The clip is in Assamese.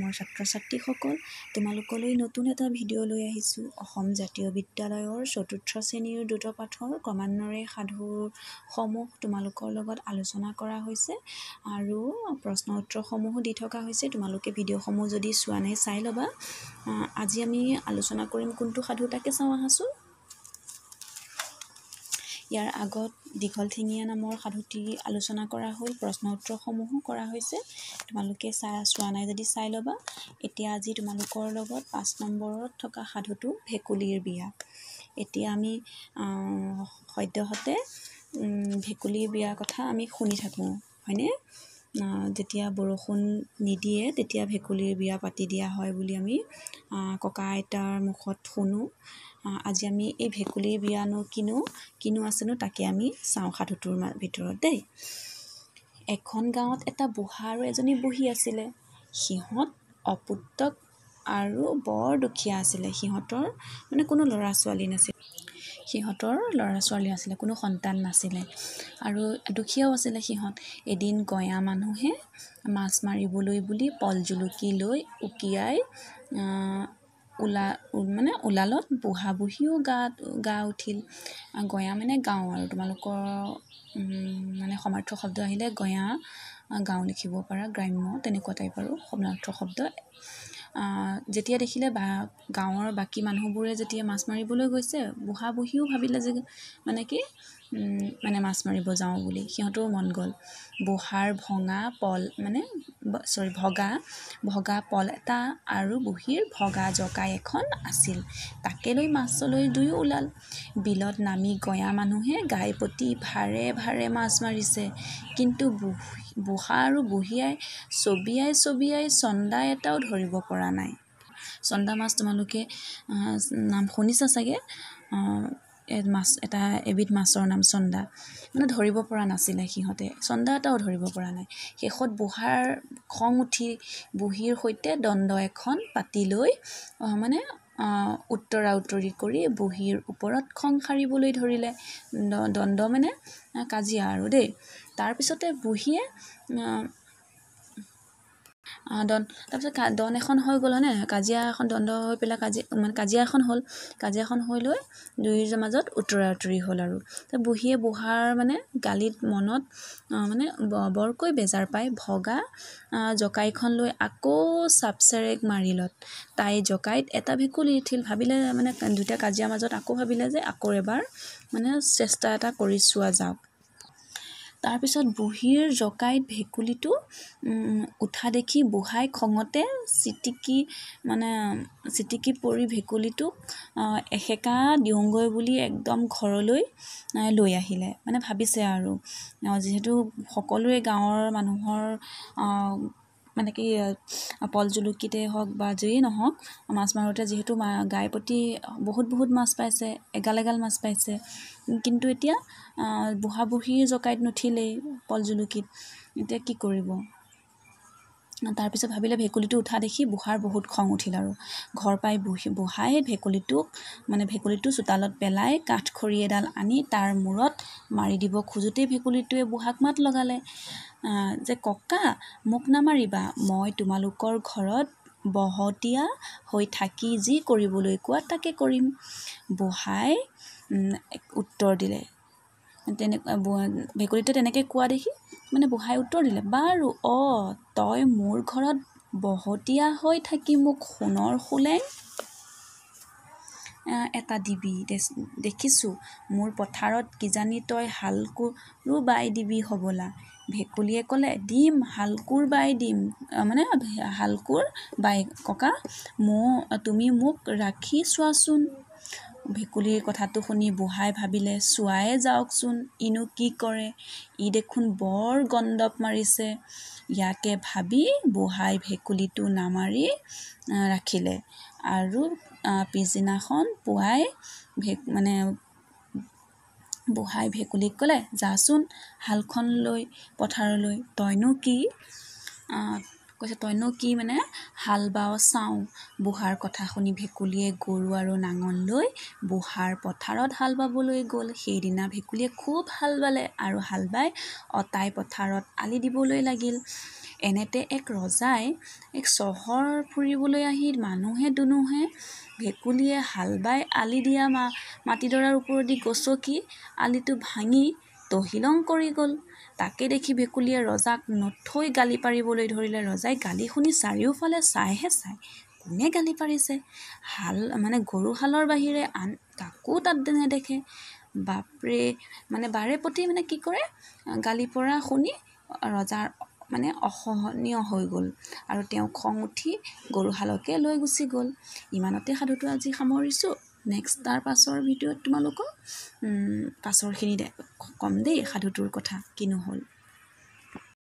মৰমৰ ছাত্ৰ ছাত্ৰীসকল, তোমালোকলৈ নতুন এটা ভিডিঅ' লৈ আহিছোঁ। অসম জাতীয় বিদ্যালয়ৰ চতুৰ্থ শ্ৰেণীৰ দ্ৰুত পাঠৰ ক্ৰমান্বয়ে সাধুসমূহ তোমালোকৰ লগত আলোচনা কৰা হৈছে আৰু প্ৰশ্ন উত্তৰসমূহো দি থকা হৈছে। তোমালোকে ভিডিঅ'সমূহ যদি চোৱা নাই চাই ল'বা। আজি আমি আলোচনা কৰিম কোনটো সাধু তাকে চাওঁ আহাচোন। ইয়াৰ আগত দীঘল ঠেঙীয়া নামৰ সাধুটি আলোচনা কৰা হ'ল, প্ৰশ্ন উত্তৰসমূহো কৰা হৈছে। তোমালোকে চোৱা নাই যদি চাই ল'বা। এতিয়া আজি তোমালোকৰ লগত 5 নম্বৰত থকা সাধুটো ভেকুলীৰ বিয়া। এতিয়া আমি সদ্যহতে ভেকুলীৰ বিয়াৰ কথা আমি শুনি থাকোঁ, হয়নে? যেতিয়া বৰষুণ নিদিয়ে তেতিয়া ভেকুলীৰ বিয়া পাতি দিয়া হয় বুলি আমি ককা আইতাৰ মুখত শুনো। আজি আমি এই ভেকুলীৰ বিয়ানো কিনো আছেনো তাকে আমি চাওঁ সাধুটোৰ ভিতৰত দেই। এখন গাঁৱত এটা বুঢ়া আৰু এজনী বুঢ়ী আছিলে। সিহঁত অপুত্ৰক আৰু বৰ দুখীয়া আছিলে। সিহঁতৰ মানে কোনো ল'ৰা ছোৱালী নাছিল, সিহঁতৰ ল'ৰা ছোৱালী নাছিলে, কোনো সন্তান নাছিলে আৰু দুখীয়াও আছিলে সিহঁত। এদিন গঞা মানুহে মাছ মাৰিবলৈ বুলি পল জুলুকি লৈ উকিয়াই ওলালত বুঢ়া বুঢ়ীও গা উঠিল। গঞা মানে গাঁও আৰু তোমালোকৰ মানে সমাৰ্থক শব্দ আহিলে গঞা গাঁও লিখিব পাৰা, গ্ৰাম্য তেনেকুৱা টাইপ আৰু সমাৰ্থক শব্দ। যেতিয়া দেখিলে বা গাঁৱৰ বাকী মানুহবোৰে যেতিয়া মাছ মাৰিবলৈ গৈছে, বুঢ়া বুঢ়ীও ভাবিলে যে মানে কি মানে মাছ মাৰিব যাওঁ বুলি, সিহঁতৰো মন গ'ল। বুঢ়াৰ ভঙা পল মানে চৰি ভগা পল এটা আৰু বুঢ়ীৰ ভগা জকাই এখন আছিল। তাকে লৈ মাছলৈ দুয়ো ওলাল। বিলত নামি গঞা মানুহে গাই পতি ভাৰে ভাৰে মাছ মাৰিছে, কিন্তু বুঢ়া আৰু বুঢ়ীয়াই চবিয়াই চবিয়াই চন্দা এটাও ধৰিব পৰা নাই। চন্দা মাছ তোমালোকে নাম শুনিছা চাগে। মাছ এটা এবিধ মাছৰ নাম চন্দা। মানে ধৰিব পৰা নাছিলে সিহঁতে, চন্দা এটাও ধৰিব পৰা নাই। শেষত বুঢ়াৰ খং উঠি বুঢ়ীৰ সৈতে দণ্ড এখন পাতি লৈ মানে উত্তৰা উত্তৰি কৰি বুঢ়ীৰ ওপৰত খং সাৰিবলৈ ধৰিলে। দণ্ড মানে কাজিয়া আৰু দেই। তাৰপিছতে বুঢ়ীয়ে তাৰপিছত দন এখন হৈ গ'ল, হয়নে? কাজিয়া এখন দণ্ড হৈ পেলাই কাজিয়া এখন হ'ল। কাজিয়াখন হৈ লৈ দুয়োজনৰ মাজত উত্তৰা উত্তৰি হ'ল আৰু বুঢ়ীয়ে বুঢ়াৰ মানে গালিত মনত মানে বৰকৈ বেজাৰ পাই ভগা জকাইখন লৈ আকৌ চাপচেৰেক মাৰিলত তাই জকাইত এটা ভেকুলী উঠিল। ভাবিলে মানে দুটা কাজিয়াৰ মাজত আকৌ ভাবিলে যে আকৌ এবাৰ মানে চেষ্টা এটা কৰি চোৱা যাওক। তাৰপিছত বুঢ়ীৰ জকাইত ভেকুলীটো উঠা দেখি বুঢ়াই খঙতে চিটিকি পৰি ভেকুলীটোক এসেকা দিওঁগৈ বুলি একদম ঘৰলৈ লৈ আহিলে। মানে ভাবিছে আৰু যিহেতু সকলোৰে গাঁৱৰ মানুহৰ মানে কি পল জুলুকিতে হওক বা যিয়েই নহওক মাছ মাৰোঁতে যিহেতু গাই প্ৰতি বহুত বহুত মাছ পাইছে, এগাল এগাল মাছ পাইছে, কিন্তু এতিয়া বুঢ়া বুঢ়ীৰ জকাইত নুঠিলেই পল জুলুকিত, এতিয়া কি কৰিব? তাৰপিছত ভাবিলে ভেকুলীটো উঠা দেখি বুঢ়াৰ বহুত খং উঠিল আৰু ঘৰ পাই বুঢ়াই ভেকুলীটো চোতালত পেলাই কাঠ খৰি এডাল আনি তাৰ মূৰত মাৰি দিব খোজোঁতেই ভেকুলীটোৱে বুঢ়াক মাত লগালে যে ককা, মোক নামাৰিবা, মই তোমালোকৰ ঘৰত বহতীয়া হৈ থাকি যি কৰিবলৈ কোৱা তাকে কৰিম। বুঢ়াই উত্তৰ দিলে। তেনেকুৱা ভেকুলীটোৱে তেনেকৈ কোৱা দেখি মানে বুঢ়াই উত্তৰ দিলে, বাৰু তই মোৰ ঘৰত বহতীয়া হৈ থাকি মোক সোণৰ সোলেং এটা দিবি, দেখিছোঁ মোৰ পথাৰত কিজানি তই হালকোৰো বাই দিবি হ'বলা। ভেকুলীয়ে ক'লে, দিম, হালকোৰ বাই দিম, মানে হালকোৰ বাই ককা, তুমি মোক ৰাখি চোৱাচোন। ভেকুলীৰ কথাটো শুনি বুঢ়াই ভাবিলে, চোৱাই যাওকচোন ইনো কি কৰে, ই দেখোন বৰ গণ্ডপ মাৰিছে। ইয়াকে ভাবি বুঢ়াই ভেকুলীটো নামাৰি ৰাখিলে আৰু পিছদিনাখন পুৱাই বুঢ়াই ভেকুলীক ক'লে, যাচোন হালখন লৈ পথাৰলৈ, তইনো কি কৈছে, তইনো কি মানে হাল বাও চাওঁ। বুঢ়াৰ কথা শুনি ভেকুলীয়ে গৰু আৰু নাঙল লৈ বুঢ়াৰ পথাৰত হাল বাবলৈ গ'ল। সেইদিনা ভেকুলীয়ে খুব হাল বালে আৰু হাল বাই অতাই পথাৰত আলি দিবলৈ লাগিল। এনেতে এক ৰজাই এক চহৰ ফুৰিবলৈ আহি মানুহে দুনুহে ভেকুলীয়ে হাল বাই আলি দিয়া মাটিডৰাৰ ওপৰেদি গচকি আলিটো ভাঙি তহিলং কৰি গ'ল। তাকে দেখি ভেকুলীয়ে ৰজাক নথৈ গালি পাৰিবলৈ ধৰিলে। ৰজাই গালি শুনি চাৰিওফালে চাইহে চায়, কোনে গালি পাৰিছে। হাল মানে গৰুহালৰ বাহিৰে আন কাকো তাত নেদেখে। বাপৰে, মানে বাৰে প্ৰতি মানে কি কৰে, গালি পৰা শুনি ৰজাৰ মানে অসহনীয় হৈ গ'ল আৰু তেওঁ খং উঠি গৰুহালকে লৈ গুচি গ'ল। ইমানতে সাধুটো আজি সামৰিছোঁ। নেক্সট তাৰ পাছৰ ভিডিঅ'ত তোমালোকক পাছৰখিনি ক'ম দেই, সাধুটোৰ কথা কিনো হ'ল।